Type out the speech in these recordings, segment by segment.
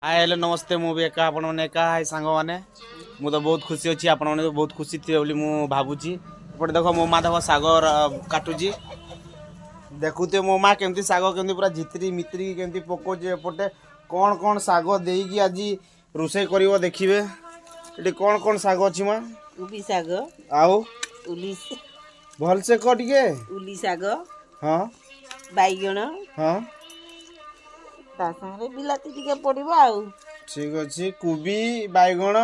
ହାଏ, hello, ନମସ୍ତେ। ମୁଁ ବି ଏକା, ଆପଣମାନେ ଏକା। ହାଏ ସାଙ୍ଗମାନେ, ମୁଁ ତ ବହୁତ ଖୁସି ଅଛି, ଆପଣମାନେ ବି ବହୁତ ଖୁସି ଥିବେ ବୋଲି ମୁଁ ଭାବୁଛି। ଏପଟେ ଦେଖ, ମୋ ମା ଦେଖ ଶାଗ କାଟୁଛି। ଦେଖୁଥିବେ ମୋ ମା କେମିତି ଶାଗ କେମିତି ପୁରା ଝିତିରି ମିତିରି କେମିତି ପକଉଛି। ଏପଟେ କ'ଣ କ'ଣ ଶାଗ ଦେଇକି ଆଜି ରୋଷେଇ କରିବ ଦେଖିବେ। ଏଠି କ'ଣ କ'ଣ ଶାଗ ଅଛି ମା? କୋବି ଶାଗ। ଆଉ? ଉଲି। ଭଲସେ କହ ଟିକେ। ଉଲି ଶାଗ। ବାଇଗଣ। ତା ସାଙ୍ଗରେ ବିଲାତି ଟିକେ ପଡିବ ଆଉ। ଠିକ ଅଛି। କୋବି, ବାଇଗଣ,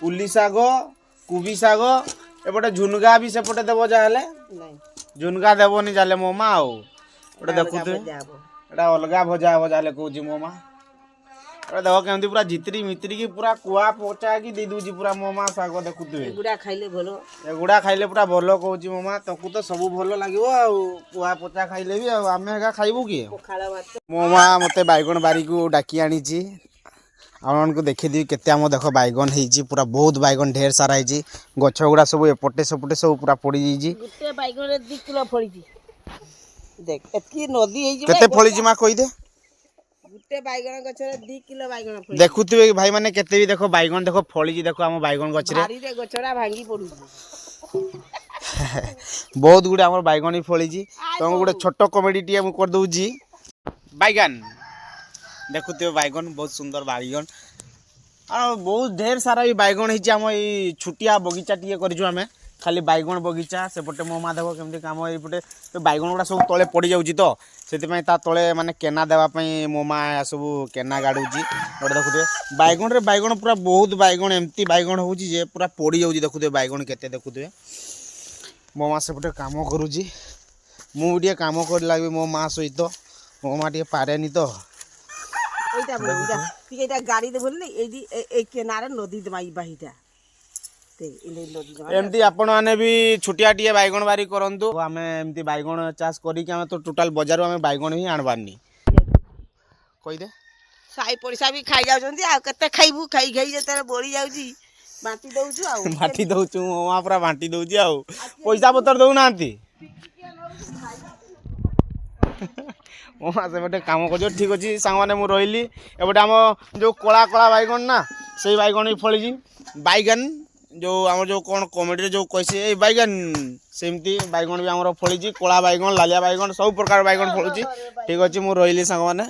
ଉଲି ଶାଗ, କୋବି ଶାଗ, ଏପଟେ ଝୁନଗା ବି ସେପଟେ ଦେବ ଯାହେଲେ। ନାଇଁ। ଝୁନଗା ଦେବନି ଯାହେଲେ ମୋ ମା। ଆଉ ଗୋଟେ ଅଲଗା ଦେଖୁଥିବେ। ଭଜା ହବ। ଏଟା ଅଲଗା ଭଜା ହବ ଯାହେଲେ କହୁଛି ମୋ ମା। ଏଟା ଦେଖ, କେମିତି ପୁରା ଝିତିରି ମିତିରିକି ପୁରା କୁଆ ପଚାକି ଦେଇ ଦଉଛି ପୁରା ମୋ ମା ଶାଗ, ଦେଖୁଥିବେ। ଏଗୁଡା ଖାଇଲେ ଭଲ। ଏଗୁଡ଼ା ଖାଇଲେ ପୁରା ଭଲ କହୁଛି ମୋ ମା। ତକୁ ତ ସବୁ ଭଲ ଲାଗିବ ଆଉ, କୁଆ ପଚା ଖାଇଲେ ବି। ଆଉ ଆମେ ଏକା ଖାଇବୁ କି? ପଖାଳ ଭାତ। ମୋ ମା ମୋତେ ବାଇଗଣ ବାରିକୁ ଡାକି ଆଣିଛି। ଆପଣମାନଙ୍କୁ ଦେଖେଇଦେବି କେତେ ଆମ ଦେଖ ବାଇଗଣ ହେଇଛି। ପୁରା ବହୁତ ବାଇଗଣ, ଢେର ସାରା ହେଇଛି। ଗଛ ଗୁଡ଼ା ସବୁ ଏପଟେ ସେପଟେ ସବୁ ପୁରା ପଡ଼ିଯାଇଛି। ଗୋଟେ ବାଇଗଣରେ 2 କିଲୋ ଫଳିଛି ଦେଖ, ଏତିକି ନଦୀ ହେଇଯିବ। କେତେ ଫଳିଛି ମା, କହିଦେ। ଗୋଟେ ବାଇଗଣ ଗଛରେ 2 କିଲୋ ବାଇଗଣ ଫଳିଛି। ଦେଖୁଥିବେ ଭାଇମାନେ, କେତେ ବି ଦେଖ ବାଇଗଣ ଦେଖ ଫଳିଛି ଦେଖ ଆମ ବାଇଗଣ ଗଛରେ। ବାରିରେ ଗଛଟା ଭାଙ୍ଗି ପଡୁଛି। ବହୁତ ଗୁଡ଼େ ଆମର ବାଇଗଣ ବି ଫଳିଛି। ତମକୁ ଗୋଟେ ଛୋଟ କମେଡି ଟିକେ ମୁଁ କରିଦେଉଛି। ବାଇଗଣ ଦେଖୁଥିବେ, ବାଇଗଣ ବହୁତ ସୁନ୍ଦର ବାଇଗଣ। ଆଉ ବହୁତ ଢେର ସାରା ବି ବାଇଗଣ ହେଇଛି। ଆମ ଏଇ ଛୋଟିଆ ବଗିଚା ଟିକେ କରିଛୁ ଆମେ, ଖାଲି ବାଇଗଣ ବଗିଚା। ସେପଟେ ମୋ ମା ଦେଖ କେମିତି କାମ। ଏଇପଟେ ବାଇଗଣ ଗୁଡ଼ା ସବୁ ତଳେ ପଡ଼ିଯାଉଛି ତ, ସେଥିପାଇଁ ତା ତଳେ ମାନେ କେନା ଦେବା ପାଇଁ ମୋ ମା ସବୁ କେନା ଗାଡ଼ୁଛି। ଗୋଟେ ଦେଖୁଥିବେ ବାଇଗଣରେ ବାଇଗଣ, ପୁରା ବହୁତ ବାଇଗଣ। ଏମିତି ବାଇଗଣ ହେଉଛି ଯେ ପୁରା ପଡ଼ିଯାଉଛି। ଦେଖୁଥିବେ ବାଇଗଣ କେତେ ଦେଖୁଥିବେ। ମୋ ମା ସେପଟେ କାମ କରୁଛି, ମୁଁ ବି ଟିକେ କାମ କରି ଲାଗିବି ମୋ ମା ସହିତ। ମୋ ମା ଟିକେ ପାରେନି ତ। ଏଇଟା ବଡ଼, ଏଇଟା ଟିକେ ଏଇଟା ଗାଡ଼ି ଦେବ ବୋଲି ଏଇଠି ଏଇ କେନାରେ ନଦୀ ଦେମା, ଏଇ ବାହିଟା ନଦୀ ଦେମା। ଏମିତି ଆପଣମାନେ ବି ଛୋଟିଆ ଟିକେ ବାଇଗଣ ବାରି କରନ୍ତୁ। ଆମେ ଏମିତି ବାଇଗଣ ଚାଷ କରିକି ଆମେ ତ ଟୋଟାଲ ବଜାରରୁ ଆମେ ବାଇଗଣ ହିଁ ଆଣବାରନି, କହିଦେ। ସାହି ପଡ଼ିଶା ବି ଖାଇ ଯାଉଛନ୍ତି। ଆଉ କେତେ ଖାଇବୁ? ଖାଇ ଖାଇ ଯେତେବେଳେ ବଳି ଯାଉଛି, ବାଣ୍ଟି ଦଉଛୁ ଆଉ। ବାଣ୍ଟି ଦଉଛୁ, ମୋ ମା ପୁରା ବାଣ୍ଟି ଦଉଛି। ଆଉ ପଇସା ପତ୍ର ଦଉନାହାନ୍ତି। ମୋ ମା ସେପଟେ କାମ କରୁଛ। ଠିକ ଅଛି ସାଙ୍ଗମାନେ, ମୁଁ ରହିଲି। ଏପଟେ ଆମ ଯେଉଁ କଳା କଳା ବାଇଗଣ ନା, ସେଇ ବାଇଗଣ ବି ଫଳିଛି। ବାଇଗଣ ଯେଉଁ ଆମର ଯେଉଁ କ'ଣ କମେଡ଼ିରେ ଯେଉଁ କହିছে ଏଇ ବାଇଗଣ, ସେମିତି ବାଇଗଣ ବି ଆମର ଫଳିଛି। କଳା ବାଇଗଣ, ଲାଲିଆ ବାଇଗଣ, ସବୁ ପ୍ରକାର ବାଇଗଣ ଫଳୁଛି। ଠିକ ଅଛି, ମୁଁ ରହିଲି ସାଙ୍ଗମାନେ।